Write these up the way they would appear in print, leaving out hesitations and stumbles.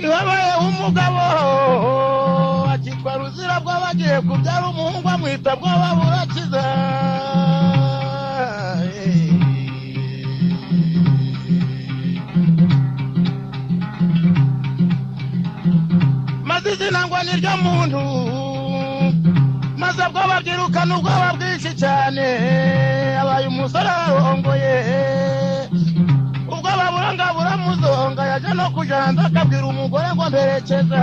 Iwabaye umugabo akitwa Ruzira bw'abagiye kubyara umuhungu amwita Bwoba burakiza. Maze izina ngo ni ryo muntu, maze bwoba byirukana ubwoba bwinshi cyane, abaye umusore arongoye. Ubwoba buranga buramuzonga, yaje no kuja hanze akabwira umugore ngo mperekeza.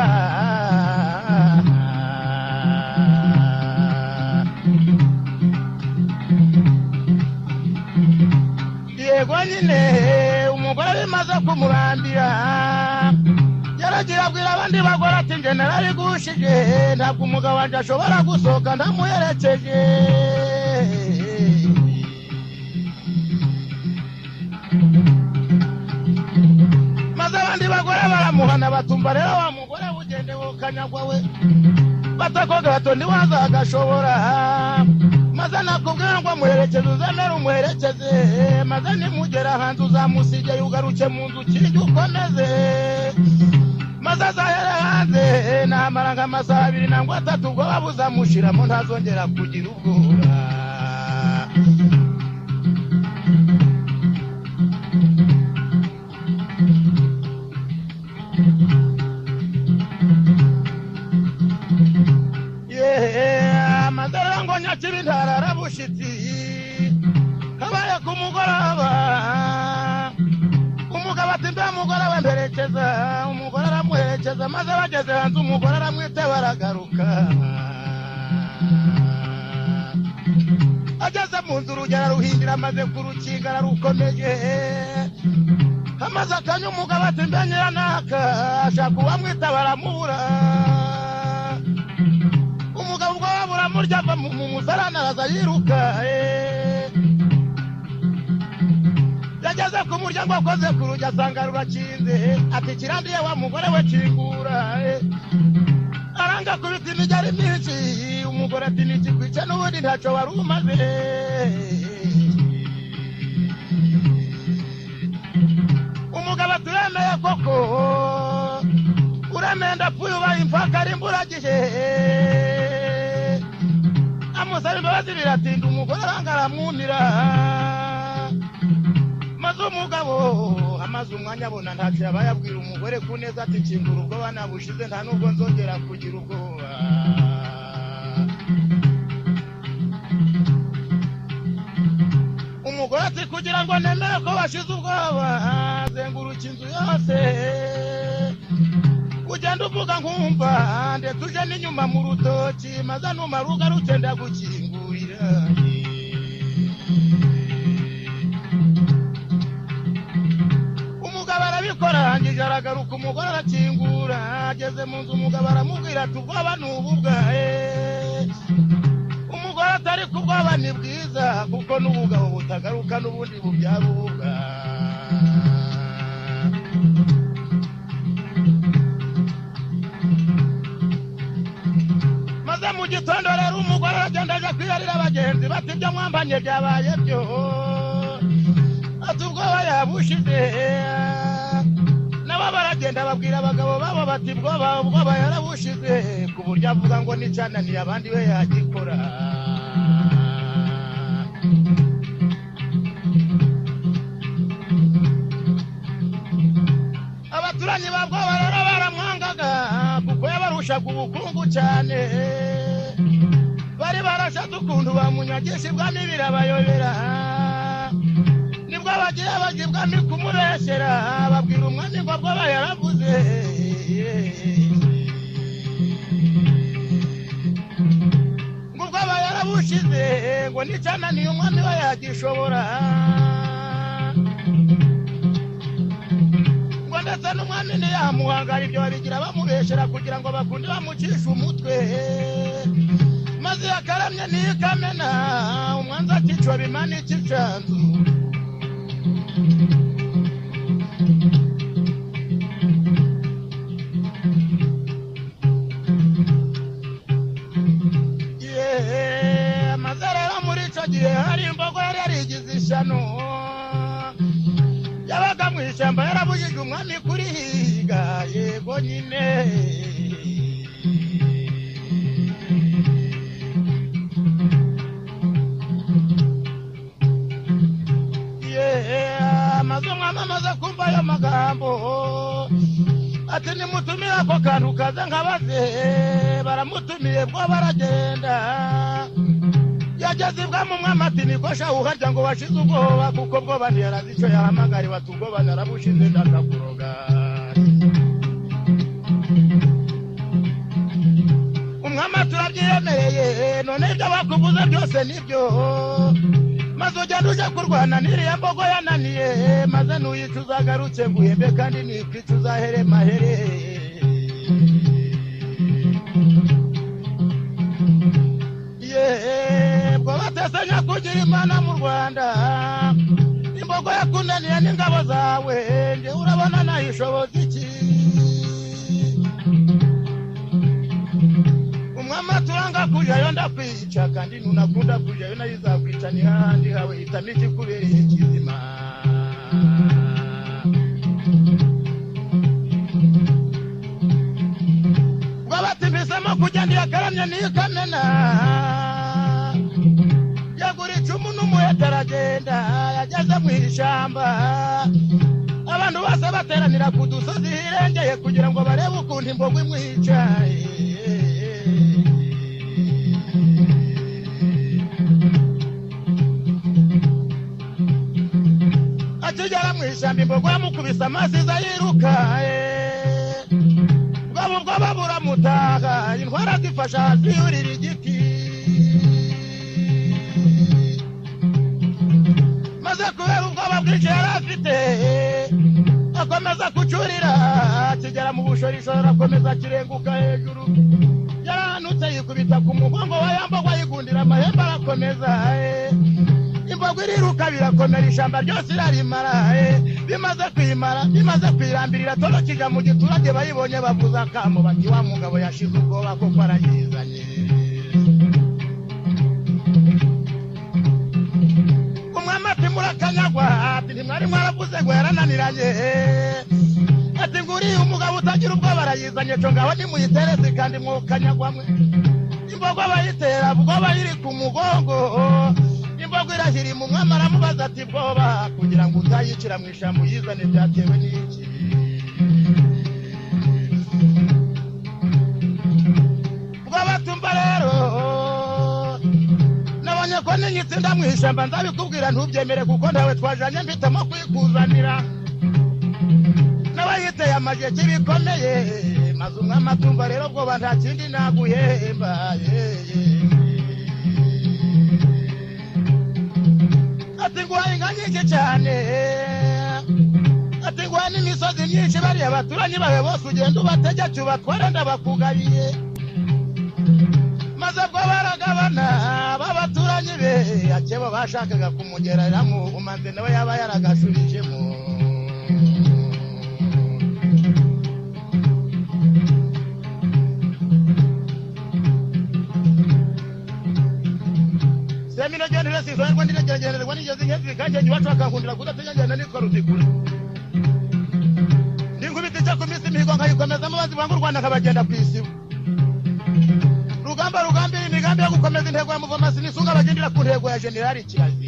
Yego nyine umugore bimaze kumurambira, yaragiye abwira abandi bagore ati njye narabigushije, ntabwo umugabo wanjye ashobora gusohoka ntamuherekeje. Maze abandi bagore baramuhana batumva rero wa mugore ugende wokanyagwa we, batakoga bato ntiwazagashobora. Maze nakubwira ngo amuherekeze uzemere umuherekeze, maze nimugera hanze uzamusigeye ugaruke mu nzu ukinge ukomeze. Maze azahere hanze namara nk'amasaha abiri nangwa atatu, ubwoba buzamushiramo ntazongera kugira ubwoba. Maze rero ngo nyakibi ntarara bushitsi, kabaye ku mugoroba. Umugabo ati mbe mugore we mperekeza, umugore aramuherekeza. Maze bageze hanze umugore aramwiteba aragaruka. Ageze mu nzu urugi araruhindira, amaze kurukinga ararukomeje. Amaze akanya umugabo ati mbe nyiranaka, ashaka uwamwitaba aramubura. Umugabo ubwoba buramurya ava mu musarani araza yiruka. Yageze ku muryango akoze ku rugi asanga rurakinze, ati kirandiye wa mugore we kingura. Aranga kubita imigeri myinshi, umugore ati nikikwice n'ubundi ntacyo wari umaze. Umugabo ati uremeye koko, uremeye ndapfuye ubaye impaka ari imburagihe. Amusaba imbabazi biratinda, umugore aranga aramwumira. Maze umugabo amaze umwanya abona ntacyo yabaye, abwira umugore ku neza ati kingura ubwoba nabushize, nta nubwo nzongera kugira ubwoba. Umugore ati kugira ngo nemere ko washize ubwoba, zenguruka inzu yose ugenda uvuga nkumva, ndetse uje n'inyuma mu rutoki, maze numara ugaruke ndagukingurira. Umugabo arabikora arangije aragaruka, umugore arakingura. Ageze mu nzu umugabo aramubwira ati ubwoba ni ububwahe. Umugore atari ku bwoba ni bwiza, kuko n'ubugabo butagaruka n'ubundi bubyara ububwa. Maze mu gitondo rero umugore aragenda aja kwiyarira abagenzi bati ibyo mwambanye byabaye byo, ati ubwoba yabushize. Nabo baragenda babwira abagabo babo bati ubwoba ubwoba yarabushize, ku buryo avuga ngo n'icananiye abandi we yagikora. Abaturanyi ba Bwoba rero baramwangaga, kuko yabarushaga ubukungu cyane. Bari barashatse ukuntu bamunyagisha ibwami birabayobera. Nibwo bagiye bajya ibwami kumubeshyera, babwira umwami ngo Bwoba yaravuze. Ngo ubwoba yarabushize, ngo n'icananiye umwami we yagishobora. Ngo ndetse n'umwami ntiyamuhangara, ibyo babigira bamubeshyera kugira ngo bakunde bamucishe umutwe. Maze yakaramye ntikamena, umwanzi akicwa bimana ikicanzu. Maze rero muri icyo gihe hari imbogo yari yarigize ishyano, yabaga mu ishyamba yarabujije umwami kurihiga yego nyine. Maze umwami amaze kumva ayo magambo ati nimutumire ako kantu kaze nkabaze. Baramutumiye bwo baragenda. Yageze ibwami umwami ati niko sha uharya ngo washize ubwoba, kuko bwoba ntiyarazi icyo yahamagariwe, ati ubwoba narabushize ndakakuroga. Umwami ati urabyiyemereye, none ibyo bakubuze byose nibyo, maze ugenda uje kurwana n'iriya mbogo yananiye, maze nuyica uzagarutse nguhembe kandi nikwica uzahere mahere. Yebwo batesanya kugira Imana mu Rwanda, imbogo yakunaniye n'ingabo zawe, nje urabona nayishoboza iki? Umwami turanga kujayo ndakwica, kandi nunakunda kujayo nayo izakwica, ni hahandi hawe hitamo ikikubereye kizima. Ubwo bati mpisemo kujya ndiyakaramye nikamena, yagura icumu n'umuheto aragenda. Yageze mu ishyamba abantu bose bateranira ku dusozi hirengeye kugira ngo barebe ukuntu imbogo imwica. Akigera mu ishyamba imbogo yamukubise amasiza yiruka, bwaba ubwoba buramutaha, intwara zifasha hasi yurira igiti. Maze kubera ubwoba bwinshi yari afite akomeza kucurira, akigera mu bushorishori arakomeza akirenguka hejuru. Yaranutse yikubita ku mugongo wa ya mbogo ayigundira amahembe arakomeza. Imbogo iriruka birakomera, ishyamba ryose irarimara. Bimaze kwimara, bimaze kwirambirira, torokija mu giturage bayibonye bavuza akamo bati wa mugabo yashize ubwoba koko arayizanye. Umwami ati murakanyagwa, ati ntimwari mwaravuze ngo yarananiranye, ati nguriye umugabo utagira ubwoba arayizanye, co ngaho nimuyitereze kandi mwokanyagwa mwe. Imbogo bayitera ubwoba iri ku mugongo, imbogo irahirima. Umwami aramubaza ati bwoba kugira ngo utayicira mu ishyamba uyizane byatewe n'iki? Bwoba tumva rero nabonye ko ninyitsinda mu ishyamba nzabikubwira ntubyemere, kuko ntawe twajanye mpitamo kwikuzanira. N'abayiteye amajeki bikomeye, maze umwami atumva rero bwoba nta kindi naguhemba. Ati nguhaye inka nyinshi cyane, ati nguhaye n'imisozi myinshi, bariya baturanyi bawe bose ugenda ubategeke ubatware ndabakugabiye. Maze bwo baragabana b'abaturanyi be, akebo bashakaga kumugereramo umanze nawe yaba yaragashubijemo. Semino gendere sizorwa ndiregenderwa nigeze inkenzi kanjye iwacu bakankundira kudategengana nitwa Rutikura. Ndinkubita icyo ku minsi imihigo nkayikomezamo bazi banga u Rwanda nkabagenda ku isibo. Rugamba rugambira imigambi yo gukomeza intego ya Muvoma sinisunga bagendera ku ntego ya Generali Kirazira.